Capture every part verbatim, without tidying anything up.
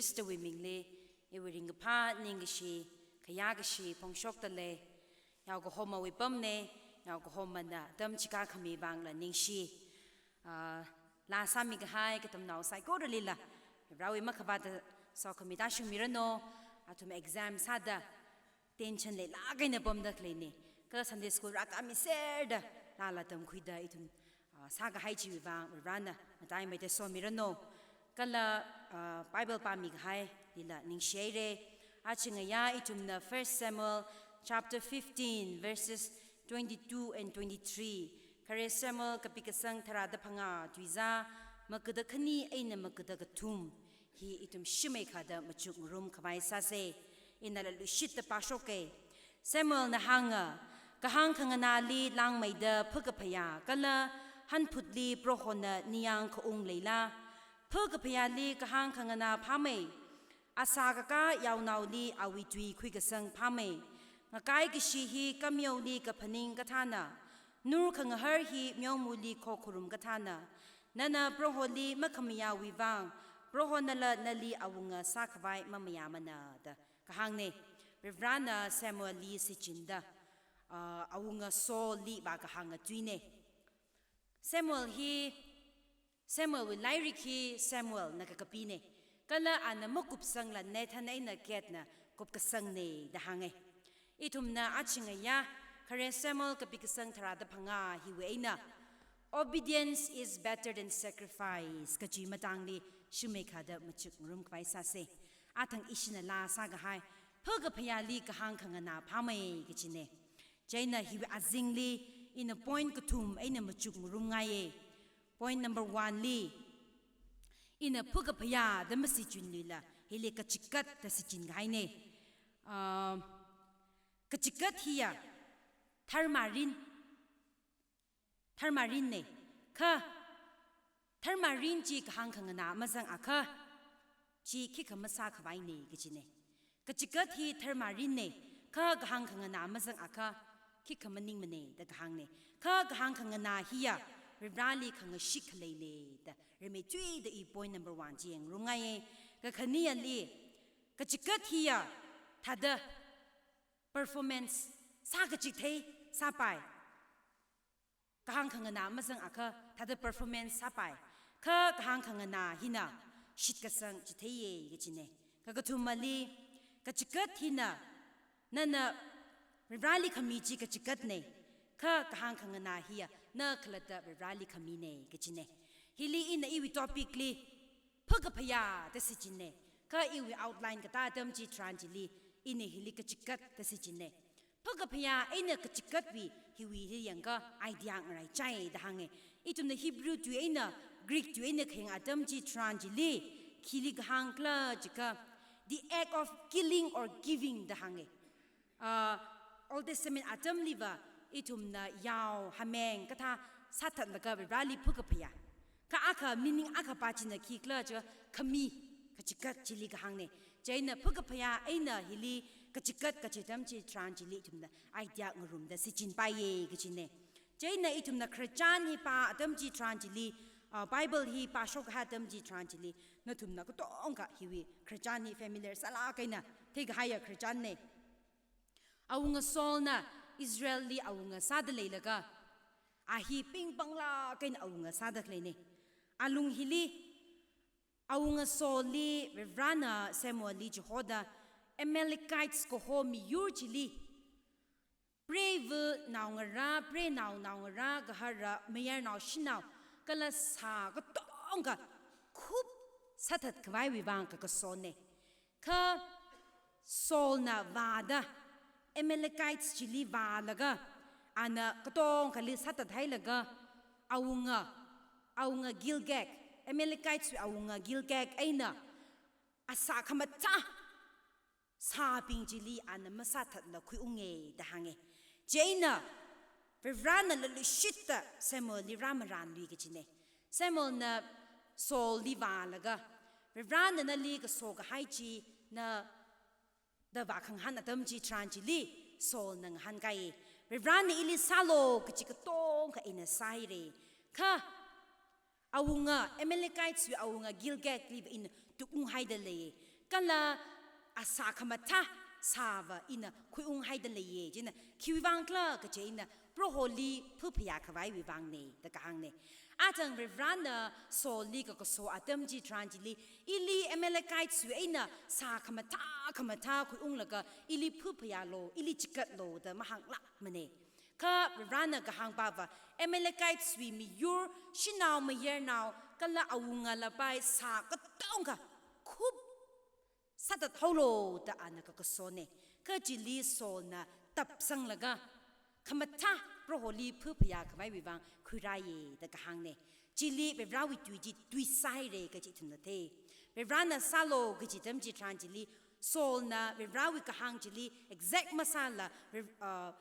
Khristawui mingli, iwui ringkaphā ningkashi, khayākashi phongshokdalei, yaokahomawui pamnei, yaokahomana atam chikākhami vangla ningshi. Ah, laa sāmikahai katamnao saikoralila, Varewui makhavāta sokhami tāshungmiranu, athum exam sāda, tension leilāk eina pamda khaleina. Kala Sunday school rākāmiserda, laala tamkhuida ithum, ah, sākahai chiwui vang, Varena mataimeida somiranu. Kala, ah, Bible pāmikahailila ningshihaira. Aja ngayā ithumna First Samuel chapter fifteen, verses twenty-two and twenty-three. Khare Samuel kapikasang tharāda phangā tuizā, makada khani eina makada kathum. Hi ithum shimeikhada machukngarumkhavai sāsa. Ina laluishitta pāshoka. Samuelna hānga, kahāng khanganāli langmeida phakaphayā kala hanphutli Prohona ningyāng khaung leila? Phakaphayāli kahāng khanganā phāmei. Asā kakā yaonaoli awui tui khuikasang phāmei. Ngakaikashi hi kameoli kaphaning kathāna. Nur khangahar hi meomali khokharum kathāna. Nana Proholi makhamayāwui vang, Prohonala nali awunga sākhavai mamayāmana da kahāngna. Varena Samuelli shichinda, ah, awunga Saulli vākahānga tuina. Samuel hi, Samuelwui lairik hi Samuelna kakapina. Kala ana makupsangla Nathan eina Gadna kupkasangna da hānga. Ithumna aja ngayā, Khare Samuel kapikasang tharāda phangā hiwui eina, "Obedience is better than sacrifice," kaji matangli shimeikhada machukngarumkhavai sāsa. Athang ishina laa sākahai, phakaphayāli kahāng khanganā phāmei kajina. Chieina hiwui azingli ina point kathum eina machukngarumngaiya. Point number one li, ina phakaphayā da mashichinluila, hili kachigat da shichinkahaina. Ah, kachigat hiya tharmarin, tharmarinna. Kha tharmarin chi kahāng khanganā mazangakha, chi khikha masākhavaina kajina. Kachigat hi tharmarinna, kha kahāng khanganā mazangakha, khikha maningmana da kahāngna. Kha kahāng khanganā hiya Varivarāli khangashit khaleina da, rimeithuida i point number one chi yangngarumngaiya. Kakhaneli, kachigat hiya thāda performance sākachithei sāpai. Kahāng khanganā mazangakha thāda performance sāpai. Kha kahāng khanganā hina shitkasang chitheiya kajina. Kakathumali, kachigat hina nana Varivarāli khami chi kachigatna. Kha kahāng khanganā hiya na khalatta Varivarāli khamina kajina. Hili ina iwui topic li phakaphayā da shichinna. Kha iwui outline katā atam chitharan chili, ina hili kachigat da shichinna. Phakaphayā eina kachigatwui hiwui hi yangakha idea ngaraichai da hānga. Ithumna Hebrew tui eina Greek tui eina khayang atam chitharan chili, khili kahāng khala jiakha, the act of killing or giving da hānga. Ah, Old Testament atamliva ithumna yao, hameng kathā sāthatlaga Varivarāli phakaphayā. Kha akha meaning akha pā china khikhala jiakha khami, kachigat chili kahāngna. Chieina phakaphayā eina hili kachigat kaji atam chitharan chili ithumna idea ngarumda shichinpaiya kajina. Chieina ithumna khararchan hi pā atam chitharan chili, ah, Bible hi pāshok kahai atam chitharan chili, nathumna katonga hiwui khararchan hi familiar sālāk eina theikahaiya khararchanna. Awunga Saulna Israelli awunga sāda leilaga, a hi pingpanglāk eina awunga sāda khaleina. Alung hili, awunga Saulli Varivarāna Samuelli chihoda, Amalekites kaho miyur chili, preiva naongarā, preinao naongarā, gaharā, mayarnao shanao, kala sā katonga khup sāthatkhavaiwui vang kakasona. Kha Saulna vāda, Amalekites chili vālaga, ana katongali sāthathailaga, awunga, awunga Gilgal, Amalekites wui awunga Gilgal eina asā khamathā sābing chili ana masāthatla khuiunga da hānga. Chieina Varivarāna laluishitta Samuelli rāmaranlui kajina. Samuelna Saulli vālaga, Varivarāna nali kaso kahai chi na da vākhangahān atam chitharan chili, Saulna ngahānkai. Varivarāna ili sālu kaji katonga ina sāhaira. Kha awunga, Amalekites wui awunga Gilgalli ina tukunghaida lei. Kala asā khamathā sāva ina khuiunghaida leiya, chieina khiwui vangkhala kaje ina Proholi phaphayā khavaiwui vangne da kahāngne. Athang Varivarana Saulli kakaso atam chitharan chili, ili Amalekites wui eina sā khamathā khamathā khuiunglaga ili phaphayālu, ili chikatlu da mahānglākmane. Kha Varivarana kahāngpava, Amalekites wui miyur, shanao mayarnao, kala awunga lapai sā katonga khup sāthathaolu da ana kakasone. Kha chili Saulna tapsanglaga, khamathā Proholi phaphayā khavaiwui vang khuirāya da kahāngne. Chili Varivarawui tui chi tuisāhaira kaji ithumna thei. Varivarana sālu kaji atam chitharan chili, Saulna Varivarawui kahāng chili exact masāla, Vari-, uh,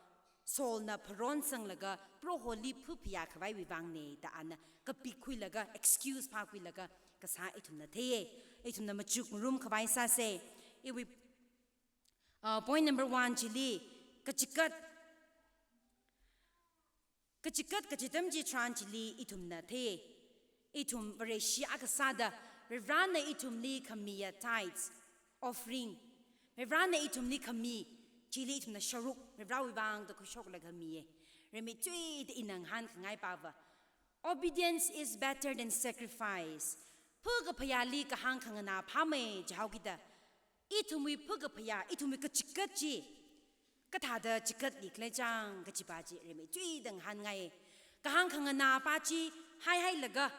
Saulna pharonsanglaga Proholi phaphayā khavaiwui vangne da ana kapikkhuilaga, excuse phākhuilaga kasā ithumna theiya. Ithumna machukngarum khavai sāsa. Iwui, uh, point number one chili, kachikat, kachikat kaji atam chitharan chili ithumna thei. Ithum Vareshi akha sāda, Varivarana ithumli khamiya tithes, offering, Varivarana ithumli khami, chili ithumna sharuk, Varivarawui vang da khuishoklaga miya. Rimeithuida ina ngahānkhangaipava, obedience is better than sacrifice. Phakaphayāli kahāng khanganā phāmei jihaokida, ithumwui phakaphayā, ithumwui kachikat chi kathāda chikatlikhala chang kajipa chi rimeithuida ngahānngai. Kahāng khanganāpa chi haihailaga,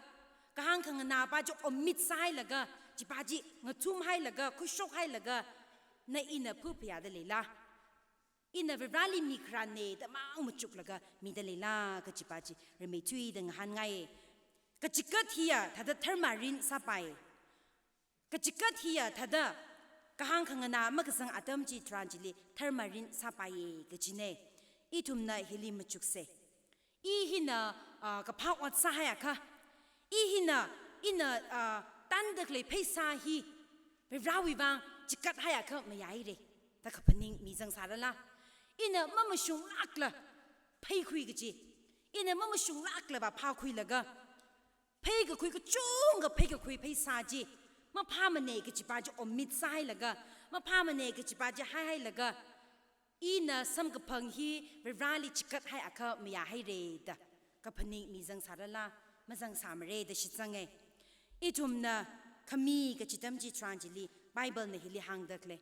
kahāng khanganāpa chi omit sāhailaga, chipa chi ngathumhailaga, khuishokhailaga, na ina phaphayāda leila, ina Varivarali mikharāne da mang machuklaga mida leila kajipa chi rimeithuida ngahānngai. Kachikat hiya thāda dharma rin sāpai. Kachikat hiya thāda kahāng khanganā makazang atam chitharan chili dharma rin sāpaiya kajine. Ithumna hili machuksa. I hina, ah, kaphā ot sāhaiakha, i hina, ina, ah, tandakhalei pheisā hi Varivarawui vang chikathaiakha mayāhaira da kaphaning mi zangsārala? Ina mamashunglākla pheikhui kaji, ina mamashunglākla vāphākhuilaga, pheikakhui kachungkha pheikakhui pheisā chi maphāmane kajipa chi omit sāhailaga, maphāmane kajipa chi haihailaga, ina samkaphang hi Varivarali chikathaiakha mayāhaira da kaphaning mi zangsārala? Mazangsāmara da shitsanga. Ithumna khami kaji atam chitharan chili Biblena hili hāngdakhalei.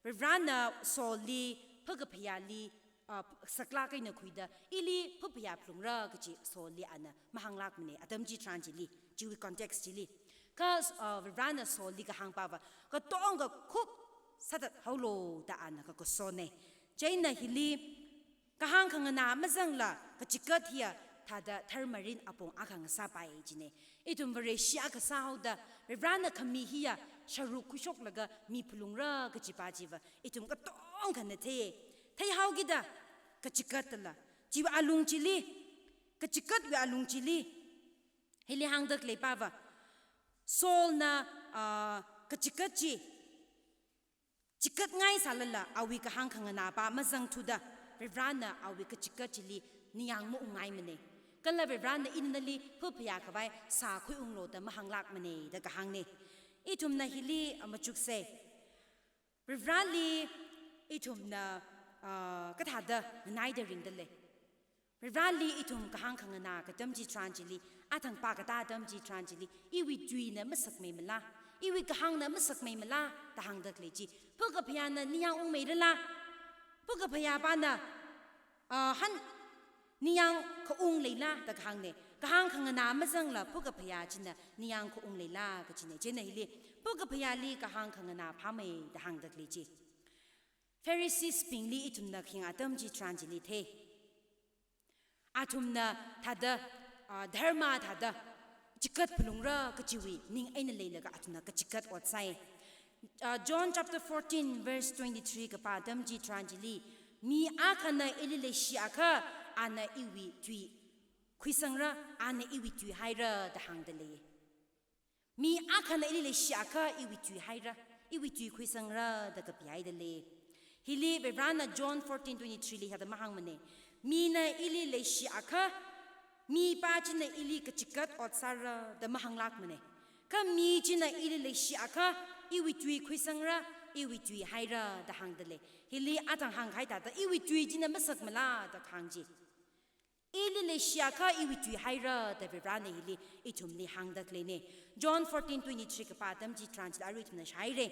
Varivarana Saulli phakaphayāli, ah, saklāk eina khuida, ili phaphayā phalungra kaji Saulli ana mahānglākmane atam chitharan chili, chiwui context chili. Kha, ah, Varivarana Saulli kahāngpava, katonga khup sāthathaolu da ana kakasone. Chieina hili kahāng khanganā mazangla kachikat hiya thāda dharma rin apong akha ngasāpai jine. Ithum Vareshi akha sāhaoda, Varivarana khami hiya sharuk khuishoklaga mi phalungra kajipa chiva ithum katongkhana thei. Theihaokida kachikatla, chiwui alung chili, kachikatwui alung chili hili hāngdakhaleipava, Saulna, ah, kachikat chi chikatngai sālala awui kahāng khanganāpa mazangthuda, Varivarana awui kachikat chili ningyāng maungngaimane. Kala Varivarana ina nali phaphayā khavai sā khuiunglu da mahānglākmane da kahāngne. Ithumna hili, ah, machuksa. Varivarali ithumna, ah, kathāda nganaida ringdalei? Varivarali ithum kahāng khanganā katam chitharan chili, athang pākatā atam chitharan chili, iwui tuina masakmeimala, iwui kahāngna masakmeimala da hāngdakhalei chi, phakaphayāna ningyāng ungmeirala? Phakaphayāpana, ah, han ningyāng khaung leila da kahāngne. Kahāng khanganā mazangla phakaphayā china ningyāng khaung leila kajine. Chieina hili phakaphayāli kahāng khanganā phāmei da hāngdakhalei chi. Pharisees bingli ithumna khayang atam chitharan chili thei. Athumna thāda, ah, dharma thāda chikat phalungra kajiwui ning eina leilaga athumna kachikat ot sāi. Ah, John chapter fourteen verse twenty-three kapā atam chitharan chili, mi akhana ili leishiakha, ana iwui tui khuisangra, ana iwui tuihaira da hāngdalei. Mi akhana ili leishiakha iwui tuihaira, iwui tui khuisangra da kapihaidalei. Hili Varivarana John fourteen twenty-three li hithāda mahāngmane. Mina ili leishiakha, mipā china ili kachikat ot sāra da mahānglākmane. Kha mi china ili leishiakha, iwui tui khuisangra, iwui tui haira da hāngdalei. Hili athang hāngkahai thāda, iwui tui china masakmala da kahāng chi. Ili leishiakha iwui tui haira da Varivarana hili ithumli hāngda khaleina. John fourteen twenty-three kapā atam chitharan chili arui ithumna shāhaira.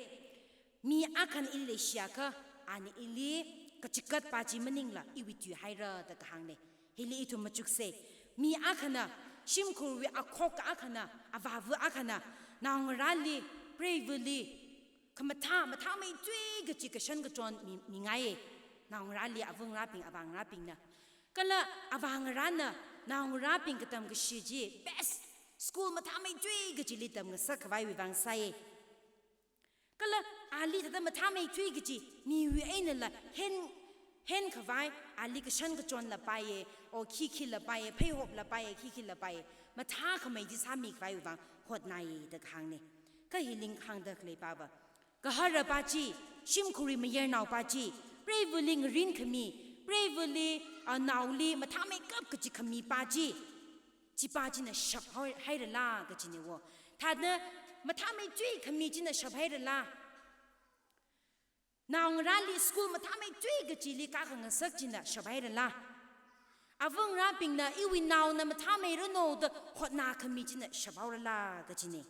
Mi akhana ili leishiakha, ana ili kachikatpa chi maningla iwui tui haira da kahāngna. Hili ithum machuksa. Mi akhana, shimkhurwui akhok akhana, avāva akhana, naongarāli, preivali, khamathā, mathāmeithui kachi kashan kachon mi, mingaiya. Naongarāli, avāngarābing, avāngarābingna. Kala avāngarāna, naongarābing katam kashi chi, best school mathāmeithui kachili tamngasak khavaiwui vang sāya. Kala ali thāda mathāmeithui kachi, miwui einala hen, hen khavai, ali kashan kachonla paiya, o khikhila paiya, pheihopla paiya, khikhila paiya, mathākhamei chi sāmi khavaiwui vang hotnāya da kahāngna. Kha hili hāngda khaleipava, gaharapa chi, shimkhurwui mayarnaopa chi, preivali ngarinkhami, preivali, a, naoli mathāmeikap kachi khamipa chi, chipa china shap hoi-, hairala kachina wo. Thāda mathāmeithui khami china shap hairala. Naongarāli school mathāmeithui kachili kakhangasak china shap hairala. Avāngarābingna iwui naona mathāmeiranu da hotnākhami china shap haorala kachina.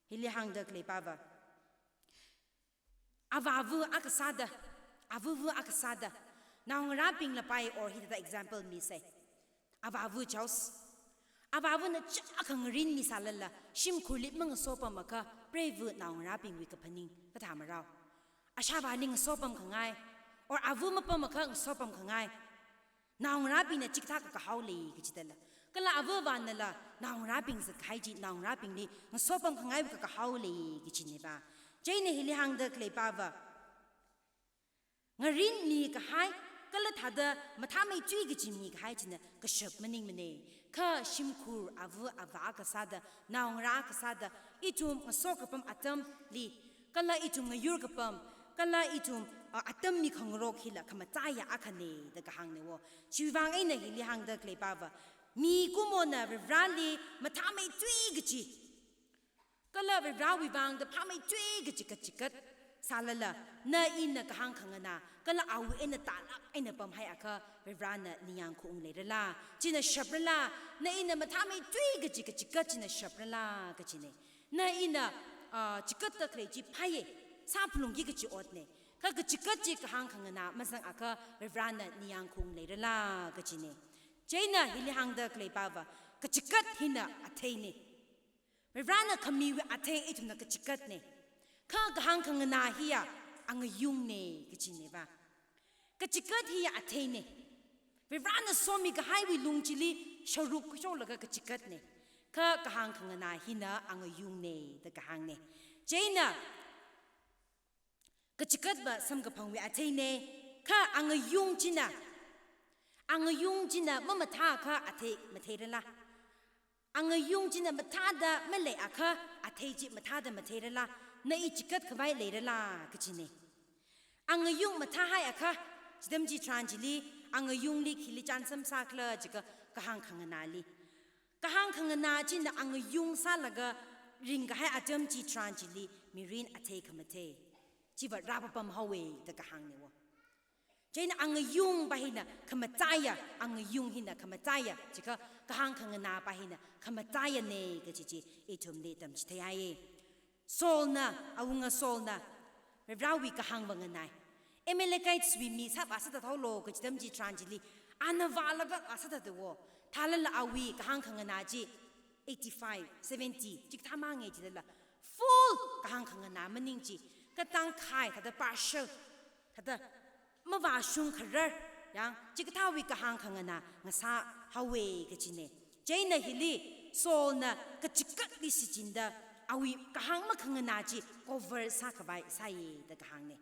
Hili hāngda khaleipava, avāva akha sāda, avāva akha sāda, naongarābingla pai or hithāda example misa. Avāva chaos. Avāvana chākha ngarinmi sālala, shimkhurli mangasopamakha, preiva naongarābingwui kaphaning kathā marao. Ashāvāli ngasopamkhangai, or ava mapamakha ngasopamkhangai. Naongarābingna chikathā kakahao lei kachidala. Kala avāvānala, naongarābing zatkahai chi, naongarābingli ngasopamkhangaiwui kakahao lei kachinava. Chieina hili hāngda khaleipava, ngarinmi kahai, kala thāda mathāmeithui kachi mikahai china kashap maningmana. Kha shimkhur ava avā akha sāda, naongarā akha sāda, ithum ngasokkapam atamli, kala ithum ngayurkapam, kala ithum, a, atam mikhangarok hila khamataiya akhana da kahāngna wo. Chiwui vang eina hili hāngda khaleipava, mikumona Varivarali mathāmeithui kachi, kala Varivarawui vangda phāmeithui kachi kachikat sālala, na ina kahāng khanganā, kala awui eina tālāk eina pamhaiakha, Varivarana ningyāng khaung leirala, china shaprala, na ina mathāmeithui kachi kachikat china shaprala kachina. Na ina, ah, chikatta khalei chi phāya, sāphalungki kachi otna. Kha kachikat chi kahāng khanganā mazangakha, Varivarana ningyāng khaung leirala kachina. Chieina hili hāngda khaleipava, kachikat hina atheina. Varivarana khamiwui athei ithumna kachikatna. Kha kahāng khanganā hiya angayungna kachinava. Kachikat hiya atheina. Varivarana somikahaiwui lung chili sharuk khuishoklaga kachikatna. Kha kahāng khanganā hina angayungna da kahāngna. Chieina kachikatva samkaphangwui atheina, kha angayung china, angayung china mamathāakha athei matheirala. Angayung china mathāda maleiakha athei chi mathāda matheirala. Na i chikat khavai leirala kachina. Angayung mathāhaiakha, chithāda chitharan chili, angayungli khili chānsam sākhala jiakha kahāng khanganāli. Kahāng khanganā china angayung sālaga ringkahai atam chitharan chili mirin athei khamathei chiva rāpapam haowa da kahāngna wo. Chieina angayungpa hina khamataiya, angayung hina khamataiya, jiakha kahāng khanganāpa hina khamataiyana kachi chi ithumli tamchitheiya. Saulna, awunga Saulna, Varivarawui kahāngva nganai. Amalekiteswui mi sāvā sāthat haolu kachi atam chitharan chili, ana vālaga vā sāthata wo. Thālala awui kahāng khanganā chi, eighty-five, seventy, chikathā mangei chilala. Full kahāng khanganā maning chi, katang khai, thāda partial, thāda mavāshung kharar, yang, chikathāwui kahāng khanganā ngasā haowa kachina. Chieina hili, Saulna kachikatli shichinda, awui kahāng makhanganā chi cover sākhavai sāya da kahāngna.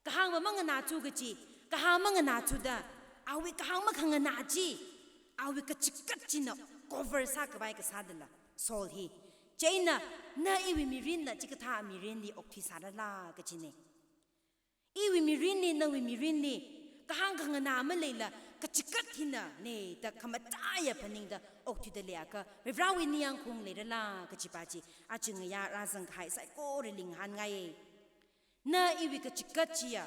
Kahāngva manganāthu kachi, kahāng manganāthuda, awui kahāng makhanganā chi, awui kachikat china cover sākhavai kasādala, Saul hi. Chieina, na iwui mirinla chikathā mirinli okthuisārala kachina. Iwui mirinli, nawui mirinli, kahāng khanganā maleila, kachikat hinane da khamataiya phaningda okthuida leiakha, Varivarawui ningyāngkhaung leirala kajipa chi, aja ngayā rāzang kahai saikorali ngahānngai. Na iwui kachikat chiya,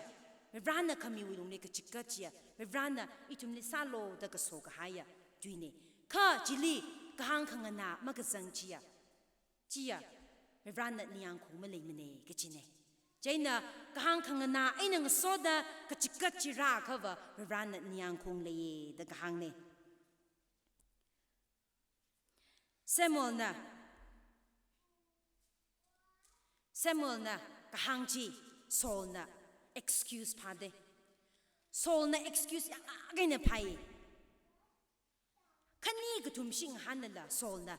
Varivarana khamiwui lungli kachikat chiya, Varivarana ithumli sālu da kaso kahaiya tuine. Kha chili kahāng khanganā makazang chiya, chiya, Varivarana ningyāngkhaung maleimane kajine. Chieina kahāng khanganā eina ngasoda kachikat chi rāakhava Varivarana ningyāngkhaung leiye da kahāngne. Samuelna, Samuelna kahāng chi Saulna excuse phāde. Saulna excuse yāngak eina phāi. Khani kathum shing hānlala Saulna,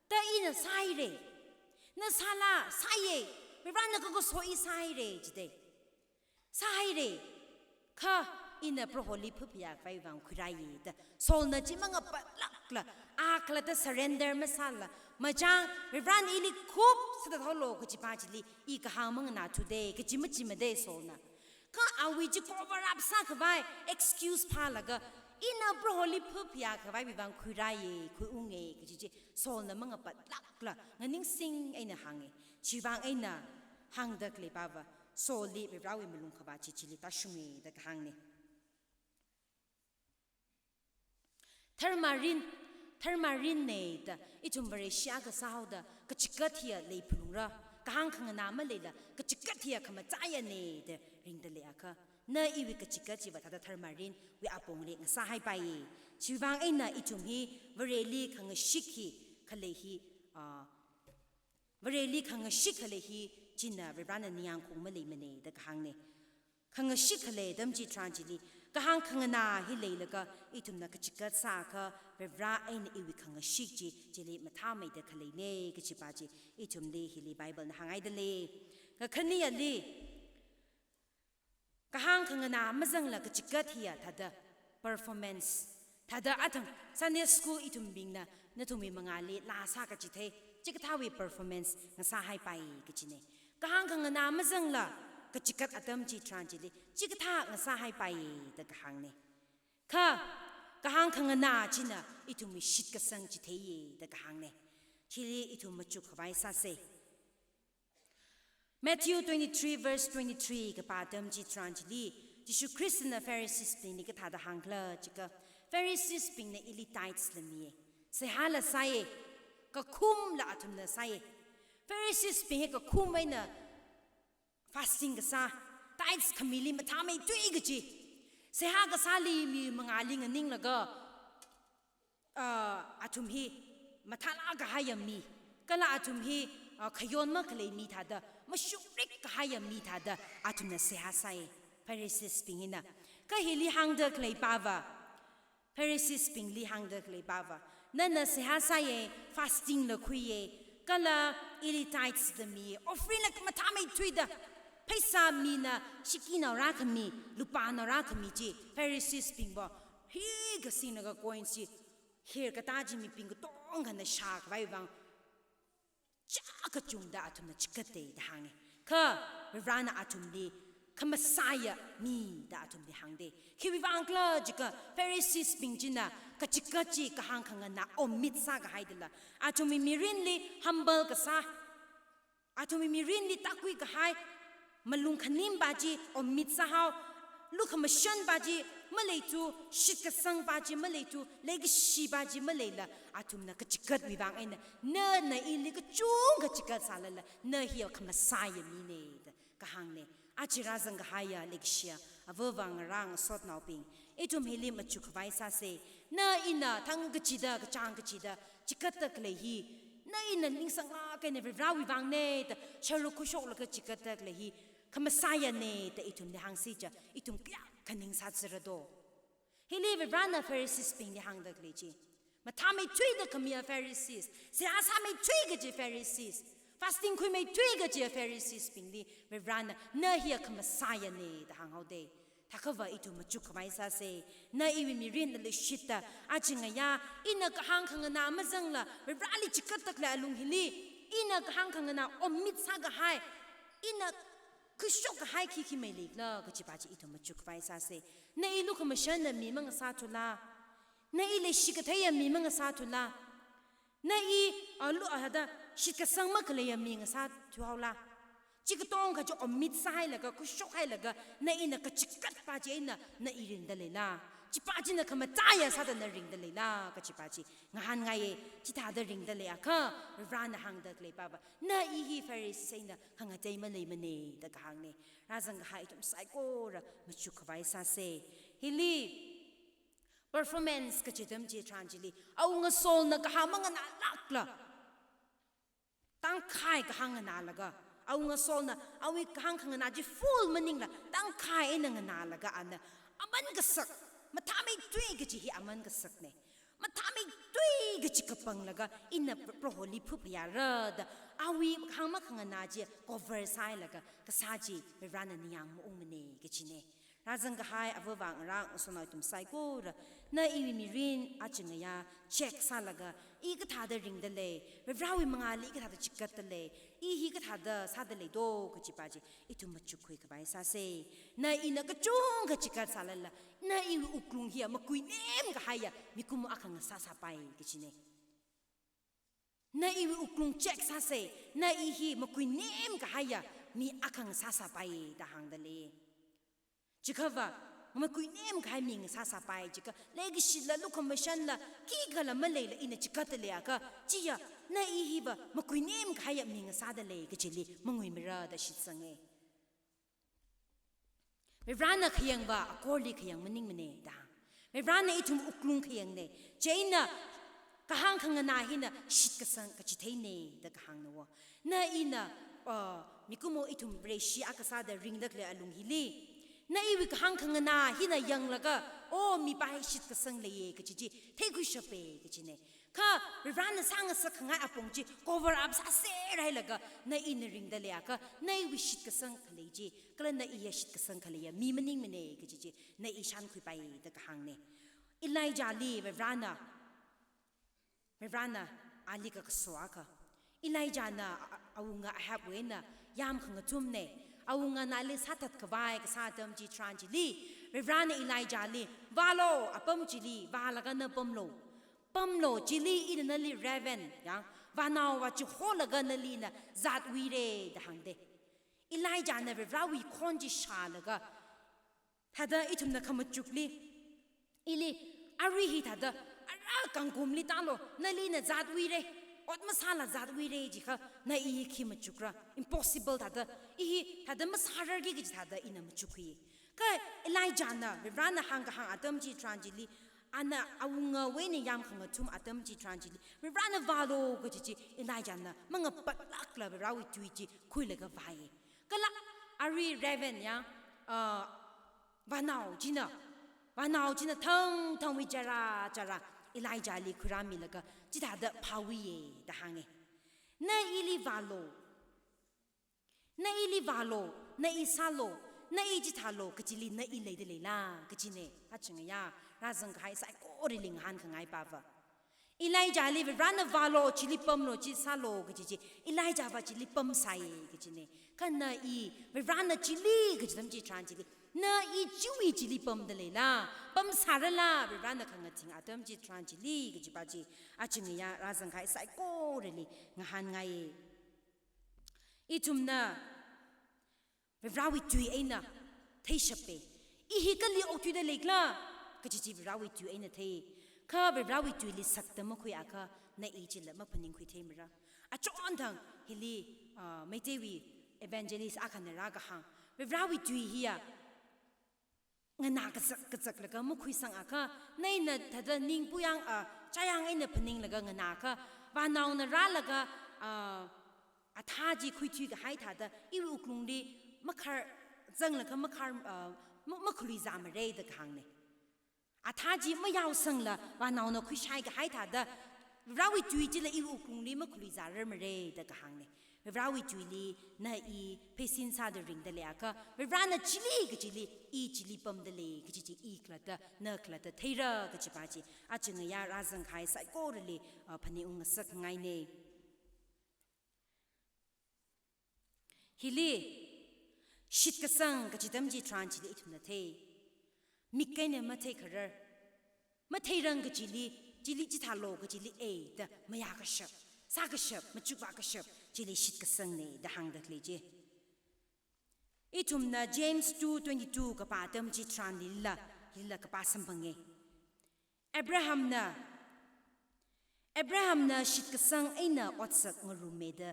ta ina sāhaire. Na sāla, sāye. Varivarana kakaso i sāhaire jide. Sāhaire. Kha ina Proholi phaphayā khavai vang khuirāye da Saulna chi mangapatlākla, a khalatta surrender masāla, machang, Varivarana ili khup sāda tholo kajipa chili i kahāng manganāthude kaji machimade Saulna. Kha awui chi cover up sākhavai excuse phālaga, ina Proholi phaphayā khavaiwui vang khuirāye, khuiunge kaji chi Saulna mangapatlākla nganingsing eina hānge. Chiwui vang eina hāngda khaleipava, Saulli Varivarawui malungkhavāt chi chili tāshunge da kahāngne. Dharmarin, dharmarinne da ithum Vareshi akha sāhaoda kachikat hiya leiphalungra, kahāng khanganā maleila kachikat hiya khamachāyane da ringda leiakha, na iwui kachikat chiva thāda dharmarinwui apongli ngasāhaipaiye. Chiwui vang eina ithum hi Vareli khangashik hi khalei hi, ah, Vareli khangashik khalei hi china Varivarana ningyāngkhaung maleimane da kahāngne. Khangashik khalei atam chitharan chili, kahāng khanganā hi leilaga ithumna kachikat sāakha, Varivara eina iwui khangashik chi chili mathāmeida khaleine kajipa chi ithumli hili Biblena hānghaida lei. Kakhaniyali, kahāng khanganā mazangla kachikat hiya thāda performance, thāda athang Sunday school ithumbingna nathumwui mangāli laa sākachithei, chikathāwui performance ngasāhaipai kajine. Kahāng khanganā mazangla kachikat atam chitharan chili chikathā ngasāhaipai da kahāngne. Kha kahāng khanganā china ithumwui shitkasang chitheiye da kahāngne. Chili ithum machukkhavai sāse. Matthew twenty-three verse twenty-three kapā atam chitharan chili, Jishu Khristana Pharisees bingli kathāda hāngkhala jiakha, Pharisees bingna ili tithes la miye, seihāla sāye, kakhumla athumna sāye. Pharisees bing hi kakhum eina fasting kasā, tithes khamili mathāmeithui kaji, seihā kasāli mi mangāli nganinglaga, ah, athum hi mathālāk kahaiya mi, kala athum hi, ah, khayon makhalei mi thāda, mashungrik kahaiya mi thāda athumna seihā sāye, Pharisees bing hina. Kha hili hāngda khaleipava, Pharisees bingli hāngda khaleipava, nana seihā sāye, fasting la khuiye, kala ili tithes la miye, offering la mathāmeithuida, pheisā mina shikina rākhami, lupāna rākhami chi Pharisees bingva hi kasinglaga coins chi, her katā chi mibing katongkhana shākhavai vang, chiyākha kachungda athumna chikatde da hānge. Kha Varivarana athumli khamasāya mi da athumli hāngde. Khiwui vangkhala jiakha Pharisees bing china kachikat chi kahāng khanganā omit sākahaidala, athumwui mirinli humble kasā, athumwui mirinli tākhui kahai, malung khanimpa chi omit sāhao, lukhamashanpa chi maleithu, shitkasangpa chi maleithu, leikashipa chi maleila, athumna kachikatwui vang eina, nana ili kachungkha chikat sālala, na hiya khamasāya mine da kahāngne. Aja rāzang kahaiya leikashiya avāva̱ ngarā ngasotnaobing, ithum hili machukkhavai sāse. Na ina thang kachida, kachāng kachida chikatda khalei hi, na ina ningsanglāk eina Varivarawui vangne da sharuk khuishoklaga chikatda khalei hi khamasāyane da ithumli hāngsi chiakha, ithum kayākha ningsāzara do? Hili Varivarana Pharisees bingli hāngda khalei chi, mathāmeithuida khamiya Pharisees, seihā sāmeithui kaji Pharisees, fasting khuimeithui kaji Pharisees bingli Varivarana, na hiya khamasāyane da hānghaode. Thākhava ithum machukkhavai sāse. Na iwui mirinna leishitta, aja ngayā ina kahāng khanganā mazangla Varivarali chikatda khalei alung hili, ina kahāng khanganā omit sākahai, ina Khuishok kahai khikhi maleikhala kajipa chi ithum machukkhavai sāsa. Na i lukhamashanna mi mangasāthula. Na i leishikatheiya mi mangasāthula. Na i, a, lu-, a, hada, shitkasang makhaleiya mi ngasāthuhaola. Chi katonga kaji omit sāhailaga, khuishokhailaga, na ina kachikatpa chi eina, na i ringda leila. Chipa china khamataiya sāda na ringda leila, kajipa chi ngahānngai e. Chithāda ringda leiakha, Varena hāngda khalei pava, na i hi Pharisee eina khangatei maleimana da kahāngna. Rāzang kahai ithum saikora machukkhavai sāsa. Hili performance kaji atam chitharan chili, awunga Saulna kahāng manganālākla, tangkhai kahāng nganālaga, awunga Saulna awui kahāng khanganā chi full maningla, tangkhai eina nganālaga ana aman kasak, mathāmeithui kaji hi aman kasakna. Mathāmeithui kaji kapanglaga, ina Pro-, Proholi phuphayāra da, awui kahāng makhanganā chi cover sāhailaga, kasā chi Varena ningyāng maungmana kajina. Rāzang kahai ava avā ngarā ngasotnao ithum saikora, na iwui mirin aja ngayā check sālaga, i kathāda ringda lei, Varewui mangāli i kathāda chikatda lei, i hi kathāda sāda lei do kajipa chi ithum machukkhui khavai sāsa. Na ina kachungkha chikat sālala, na iwui wuklung hiya makuinem kahaiya mikumo akha ngasāsāpai kajina. Na iwui wuklung check sāsa, na i hi makuinem kahaiya mi akha ngasāsāpai da hāngda lei. Chiakhava, makuinem kahai mi ngasāsāpai jiakha, leikashila lukhamashanla, khikhala maleila ina chikatda leiakha, chiya, na i hiva makuinem kahaiya mi ngasāda lei kajili manguimara da shitsanga. Varena khayangva akorli khayang maningmana da. Varena ithum wuklung khayangna. Chieina kahāng khanganā hina shitkasang kachitheina da kahāngna wo. Na ina, uh, mikumo ithum Vareshi akha sāda ringda khalei alung hili, na iwui kahāng khanganā hina yanglaga, o, mipa hi shitkasang leiya kaji chi theikhuishapa kajina. Kha Varena sāngasak khangai apong chi cover up sāserhailaga, na ina ringda leiakha, na iwui shitkasang khalei chi, kala na iya shitkasang khaleiya mi maningmana kaji chi na i shānkhuipai da kahāngna. Elijahli Varena, Varena ali kakaso akha. Elijahna a-, awunga Ahabwui eina yāmkhangathumna. Awungana ali sāthat khavai kasā atam chitharan chili, Varena Elijahli, vālu, apam chili vālaga na pamlu. Pamlu, chili ina nali raven, ya, vānaova chiholaga nali ina zatwuira da hāngda. Elijahna Varewui khon chi shālaga, thāda ithumna khamachukli, ili, arui hi thāda, ara kangkumli tālu, nali ina zatwuira, ot masāla zatwuira jiakha, na i hi khi machukra, impossible thāda, i hi thāda masārarki kaji thāda ina machukhui. Kha Elijahna, Varena hāngkahāng atam chitharan chili, ana awungawui eina yāmkhangathum atam chitharan chili, Varena vālu kaji chi, Elijahna mangapatlākla Varewui tui chi khuilaga vāya. Kala arui raven ya, ah, vānao china, vānao china thangthangwui chara chara Elijahli khuirāmilaga chithāda phāwuiya da hānga. Na ili vālu, na ili vālu, na i sālu, na i chithālu kajili na i leida leila kajina. Aja ngayā, rāzang kahai saikorali ngahānkhangai pava. Elijahli Varena vālu, chili pamlu, chi sālu kaji chi, Elijahva chili pamsai kajina. Kha na i, Varena chili kaji atam chitharan chili, na i chiwui chili pamda leila, pamsārala, Varena khangathing atam chitharan chili kajipa chi, aja ngayā rāzang kahai saikorali ngahānngai. Ithumna Varewui tui eina theishapa. I hi kali okthuida leikhala kaji chi Varewui tui eina thei. Kha Varewui tuili sakda makhuiakha na i chila maphaningkhui theimara. Achonthang hili, ah, Meiteiwui evangelist akhana rākahāng, Varewui tui hiya nganā kazak kazaklaga makhuisangakha, na ina thāda ning puyang, ah, chayang eina phaninglaga nganāakha, vānaona rālaga, ah, athā chi khuithui kahai thāda, iwui wuklungli makhar, zanglaga makhar, ah, ma-, makhaluizāmara da kahāngna. Athā chi mayaosangla vānaona khuishai kahai thāda, Varewui tui chila iwui wuklungli makhaluizārarmara da kahāngna. Varewui tuili na i pheisin sāda ringda leiakha, Varena chili kajili, i chili pamda lei kaji chi i khalatta, na khalatta theira kajipa chi, aja ngayā rāzang kahai saikorali, ah, phaningungngasakngaina. Hili, Shitkasang kachi atam chitharan chili ithumna thei. Mik eina matheikharar, matheirang kachili, chili chithālo kachili eida mayākashap, sākashap, machukvākashap, chili shitkasangne da hāngda khalei chi. Ithumna James two twenty-two kapā atam chitharan lila, lila kapā samphange. Abrahamna, Abrahamna shitkasang eina otsak ngarumme da,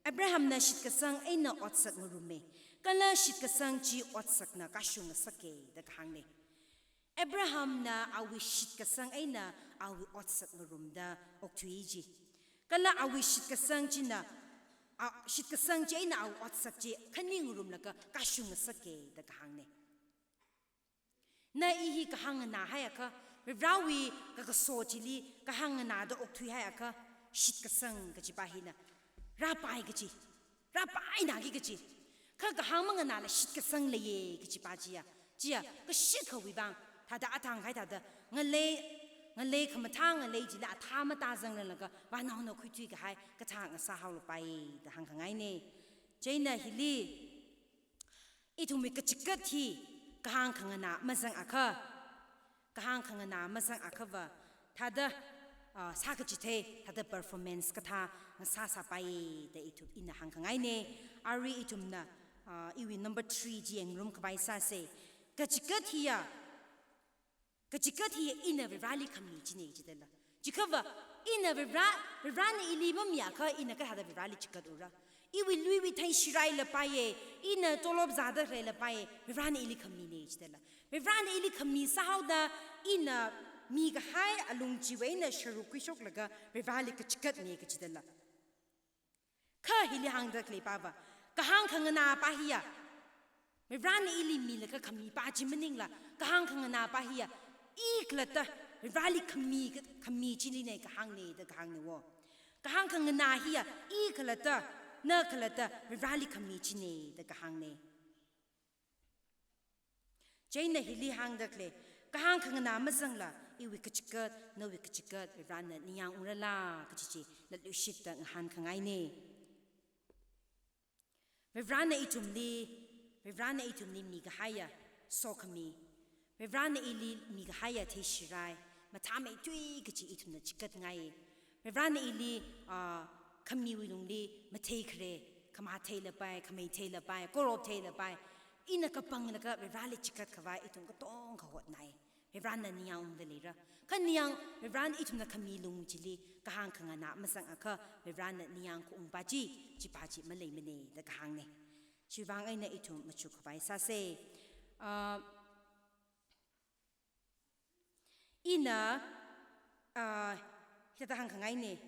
Abrahamna shitkasang eina otsak ngarumme, kala shitkasang chi otsakna kashung ngasakke da kahāngne. Abrahamna awui shitkasang eina awui otsak ngarumda okthui chi. Kala awui shitkasang china, a, shitkasang chi eina awui otsak chi khani ngarumlaga kashung ngasakke da kahāngne. Na i hi kahāng nganāhaiakha, Varivarāwui kakaso chili kahāng nganāda okthuihaiakha, shitkasang kachipa hina rāpai kachi, rāpainaki kachi. Kha kahāng manganāla shitkasang leiye kachipa chiya, chiya kashikhawui vang, thāda athang kahai thāda ngalei, ngalei khamathā ngalei chila athā matāzangranglaga vānaona khuithui kahai kathā ngasāhaolapai da hāngkhangaine. Chieina hili ithumwui kachikat hi kahāng khanganā mazangakha, kahāng khanganā mazangakhava, thāda, ah, sākachithei, thāda performance kathā ngasāsāpai da ithum ina hāngkhangaine. Arui ithumna, ah, iwui number three chi yangngarumkhavai sāse. Kachikat hiya, kachikat hiya ina Varivarāli khami chine jidala. Chiakhava, ina Varivarā, Varivarāna ili mamiakha ina kathāda Varivarāli chikat ura. Iwui luiwui theishirailapaiye, ina tolop zāda khaleilapaiye, Varivarāna ili khamine jidala. Varivarāna ili khami sāhaoda, ina mikahai alung chiwui eina sharuk khuishoklaga Varivarāli kachikatne kachidala. Kha hili hāngda khaleipava, kahāng khanganāpa hiya, Varivarāna ili milaga khamipa chi maningla, kahāng khanganāpa hiya, i khalatta Varivarāli khami, khami chiline kahāngne da kahāngne wo. Kahāng khanganā hiya, i khalatta, na khalatta Varivarāli khami chine da kahāngne. Chieina hili hāngda khalei, kahāng khanganā mazangla, iwui kachikat, nawui kachikat, Varivarāna ningyāng ungrala kachi chi, latluishitda ngahānkhangaine. Varivarāna ithumli, Varivarāna ithumli mikahaiya sokhami, Varivarāna ili mikahaiya theishirai, mathāmeithui kachi ithumna chikatngai. Varivarāna ili, ah, khamiwui lungli matheikhare, khamatheilapai, khameitheilapai, koroptheilapai, ina kapanglaga Varivarāli chikatkhavai ithum katonga hotnai. Varivarāna ningyāng ungda leira. Kha ningyāng, Varivarāna ithumna khami lung chili kahāng khanganā mazangakha, Varivarāna ningyāng khaungpa chi, chipa chi maleimane da kahāngne. Chiwui vang eina ithum machukkhavai sāse. Ah, ina, ah, hithāda hāngkhangaine.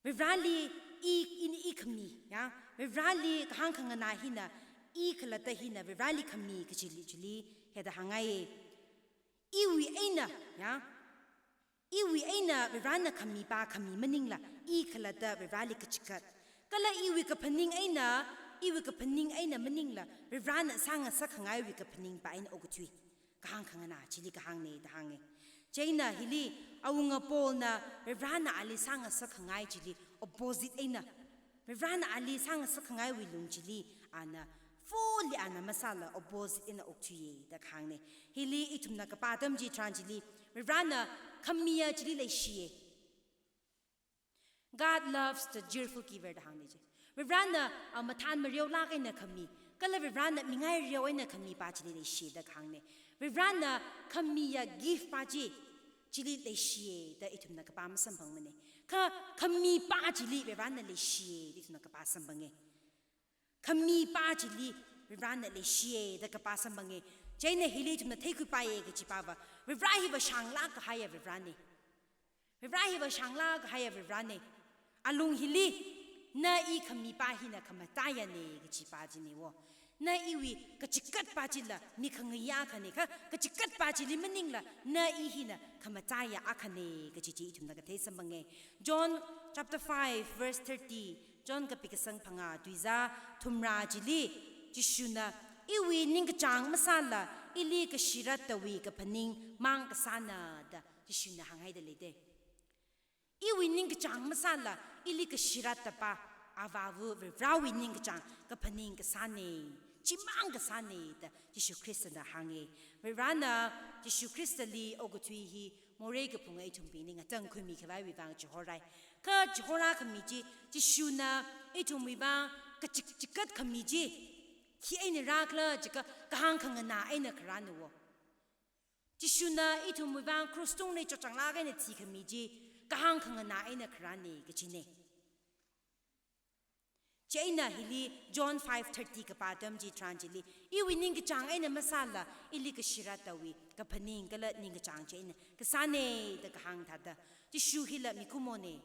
Varivarāli i, i, i khami, ya. Varivarāli kahāng khanganā hina, i khalatta hina Varivarāli khami kachili, chili, hithāda hāngngai. Iwui eina, ya. Iwui eina Varivarāna khamipa khami maningla, i khalatta Varivarāli kachikat. Kala iwui kaphaning eina, iwui kaphaning eina maningla, Varivarāna sāngasak khangaiwui kaphaningpa eina okathui. Kahāng khanganā chili kahāngne da hānge. Chieina hili awunga Paulna Varivarāna ali sāngasak khangai chili opposite eina, Varivarāna ali sāngasak khangaiwui lung chili ana fully ana masāla opposite eina okthuiye da kahāngne. Hili ithumna kapā atam chitharan chili, Varivarāna khamiya chili leishiye. God loves the cheerful giver da hāngne chi. Varivarāna, ah, mathān mareolāk eina khami, kala Varivarāna mingai reo eina khamipa chili leishi da kahāngne. Varivarāna khamiya gift pa chi, chili leishiye da ithumna kapā masamphangmane. Kha khamipa chili Varivarāna leishiye da ithumna kapā samphange. Khamipa chili Varivarāna leishiye da kapā samphange. Chieina hili ithumna theikhuipaiye kachipava, Varivarā hiva shānglāk kahaiya Varivarāne. Varivarā hiva shānglāk kahaiya Varivarāne. Alung hili, na i khamipa hina khamataiyane kachipa chine wo. Na iwui kachikatpa chila mikhangayā akhane kha, kachikatpa chili maningla, na i hina khamataiya akhane kachi chi ithumna kathei samphange. John chapter five verse thirty, John kapikasang phangā tuizā thumrā chili, Jishuna, iwui ningkachāng masāla, ili kashirattawui kaphaning mang kasāna da, Jishuna hānghaida leide. Iwui ningkachāng masāla, ili kashirattapa, Avāva Varivarāwui ningkachāng kaphaning kasāne, chimang kasāne da Jishu Khristana hānge. Varivarāna Jishu Khristali okathui hi morei kaphunga ithumbingli ngatangkhuimi khavaiwui vang chihorai. Kha chihorā khami chi, Jishuna ithumwui vang kachik-, chikat khami chi, khi eina rākhala jiakha kahāng khanganā eina kharāna wo. Jishuna ithumwui vang krus tungli chotchānglāk eina thikhami chi kahāng khanganā eina kharāne kachine. Chieina hili John five thirty kapā atam chitharan chili, iwui ningkachāng eina masāla, ili kashirātawui kaphaning kala ningkachāng chieina kasāne da kahāng thāda, Jishu hila mikumone,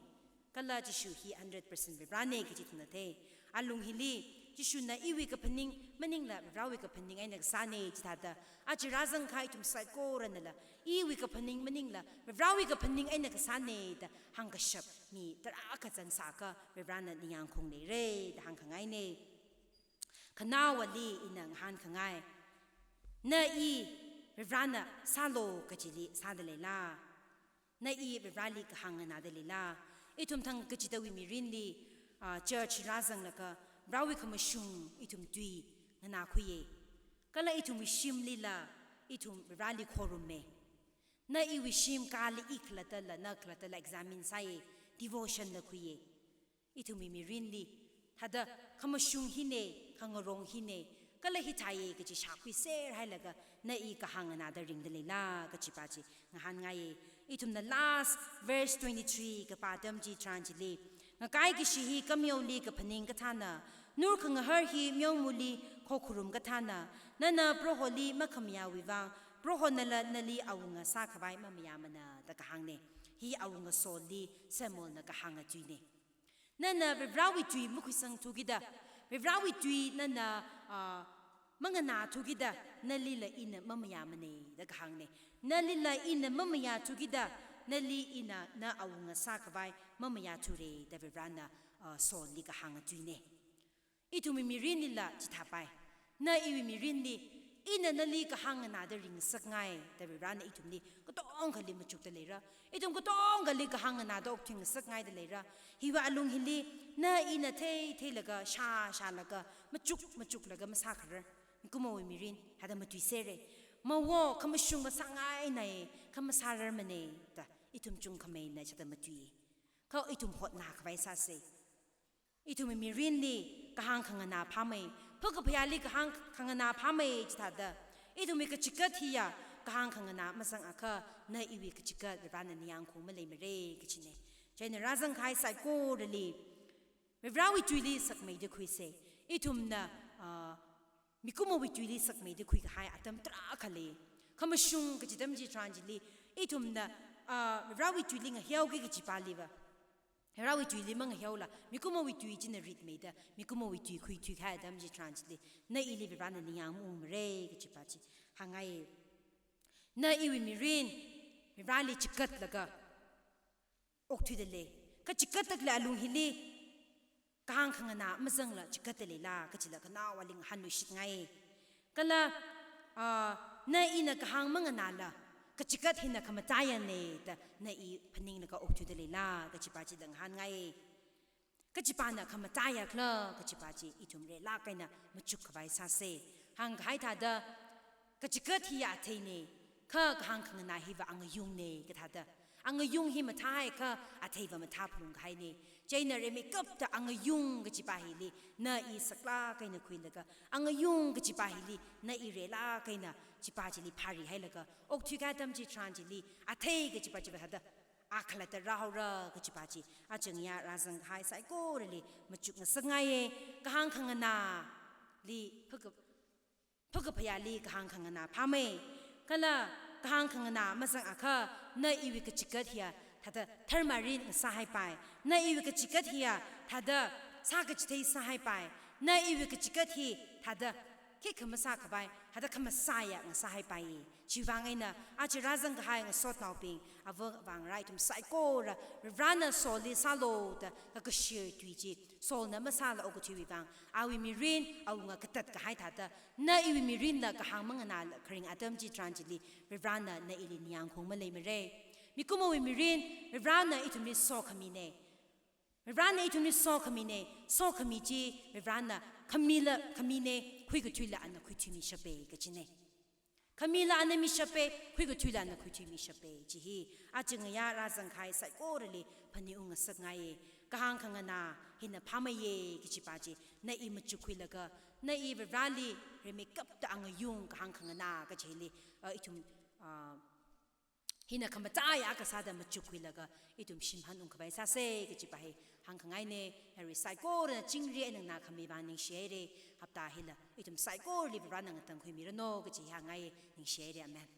kala Jishu hi hundred percent Varivarāne kaji ithumna thei. Alung hili, Jishuna iwui kaphaning maningla Varivarāwui kaphaning eina kasāne chithāda, aja rāzangkahai ithum saikoranala, iwui kaphaning maningla Varivarāwui kaphaning eina kasāne da hāngkashap mi tarākha zangsākha Varivarāna ningyāngkhaung leire da hāngkhangaine. Khanaowali ina ngahānkhangai. Na i Varivarāna sālu kajili sāda leila? Na i Varivarāli kahāng nganāda leila? Ithum thangkachidawui mirinli, ah, church rāzanglaga, Varivarāwui khamashung ithum tui nganākhuiye. Kala ithumwui shimlila, ithum Varivarāli khorumme. Na iwui shim kali i khalattala, na khalattala examine sāye, devotion la khuiye. Ithumwui mirinli, thāda khamashung hine, khangarong hine, kala hithāye kaji shākhuiserhailaga, na i kahāng nganāda ringda leila kajipa chi ngahānngaiye. Ithumna last verse twenty-three kapā atam chitharan chili, ngakai kashi hi kameoli kaphaning kathāna, nur khangahar hi meomali khokharum kathāna, nana Proholi makhamayāwui vang, Prohonala nali awunga sākhavai mamayāmana da kahāngne. Hi awunga Saulli Samuelna kahānga tuine. Nana Varivarāwui tui makhuisangthukida, Varivarāwui tui nana, ah, manganāthukida, nalila ina mamayāmane da kahāngne. Nalila ina mamayāthukida, nali ina na awunga sākhavai mamayāthure da Varivarāna, ah, Saulli kahānga tuine. Ithumwui mirinlila chithāpai. Na iwui mirinli, ina nali kahāng nganāda ringngasakngai da Varivarāna ithumli katongkhali machukda leira. Ithum katongkhali kahāng nganāda okthuingasakngaida leira. Hiwui alung hili, na ina theitheilaga, shāshālaga, machuk machuklaga masākharar. Mikumowui mirin, hada matuisere. Mawo, khamashung masāngainai, kha masārarmane da, ithum chungkhameina chithāda matui. Kha ithum hotnākhavai sāse. Ithumwui mirinli kahāng khanganā phāmei, phakaphayāli kahāng khanganā phāmei chithāda, ithumwui kachikat hiya kahāng khanganā mazangakha, na iwui kachikat Varivarāna ningyāngkhaung maleimare kachine. Chieina rāzangkahai saikorali, Varivarāwui tuili sakmeida khuise. Ithumna, ah, mikumowui tuili sakmeida khuikahai atam tarākha lei. Khamashung kaji atam chitharan chili, ithumna, ah, Varivarāwui tuili ngahiaoki kajipaliva, Varivarāwui tuili mangahiaola, mikumowui tui china ritmeida, mikumowui tui khuithuikahai atam chitharan chili, na ili Varivarāna ningyāng maungmare kajipa chi hāngngai. Na iwui mirin Varivarāli chikatlaga okthuida lei. Kha chikatda khalei alung hili, kahāng khanganā mazangla chikatda leila kajila khanaowali ngahānluishitngai. Kala, ah, na ina kahāng manganāla, kachikat hina khamataiane da na i phaninglaga okthuida leila kajipa chila ngahānngai. Kachipana khamataiakhala kajipa chi ithum reilāk eina machukkhavai sāse. Hāngkahai thāda, kachikat hiya atheine, kha kahāng khanganā hiva angayungne kathāda, angayung hi mathāhaiakha atheiva mathāphalungkahaine. Chieina rimeikapta angayung kajipa hili na i saklāk eina khuilaga, angayung kajipa hili na i reilāk eina chipa chili phārihailaga okthuikahai atam chitharan chili, athei kajipa chiva thāda, a khalatta rāhaora kajipa chi, aja ngayā rāzangkahai saikorali machukngasakngaiye. Kahāng khanganāli phaka-, phakaphayāli kahāng khanganā phāmei. Kala kahāng khanganā mazangakha, na iwui kachikat hiya thāda tharmarin ngasāhaipai. Na iwui kachikat hiya thāda sākachithei sāhaipai. Na iwui kachikat hi thāda khikha masākhavai, thāda khamasāya ngasāhaipai. Chiwui vang eina, aja rāzangkahai ngasotnaobing, ava vāngarā ithum saikora, Varivarāna Saulli sālu da kakashir tui chi, Saulna masāla okathuiwui vang, awui mirin awunga katatkahai thāda, na iwui mirinla kahāng manganāla kharing atam chitharan chili, Varivarāna na ili ningyāngkhaung maleimare. Mikumowui mirin, Varivarāna ithumli sokhamine. Varena ithumli sokhamine, sokhami chi Varena khamila, khamine, khuikathuila ana khuithuimishapa kajine. Khamila ana mishapa, khuikathuila ana khuithuimishapa. Chi hi, aja ngayā rāzangkahai saikorali phaningungngasakngaiye. Kahāng khanganā hina phāmeiye kajipa chi, na i machukkhuilaga, na i Vareli rimeikapta angayung kahāng khanganā kajili, ah, ithum, ah, hina khamachāya kasāda machukkhuilaga, ithum shimānungkhavai sāsa kajipa hi hāngkhangaine. Arui saikorana chingri eina nganākhami vang ningshihaire. Hapta hila ithum saikorali Varena ngatangkhuimiranu kaji hāngngai, ningshihaire. Amen.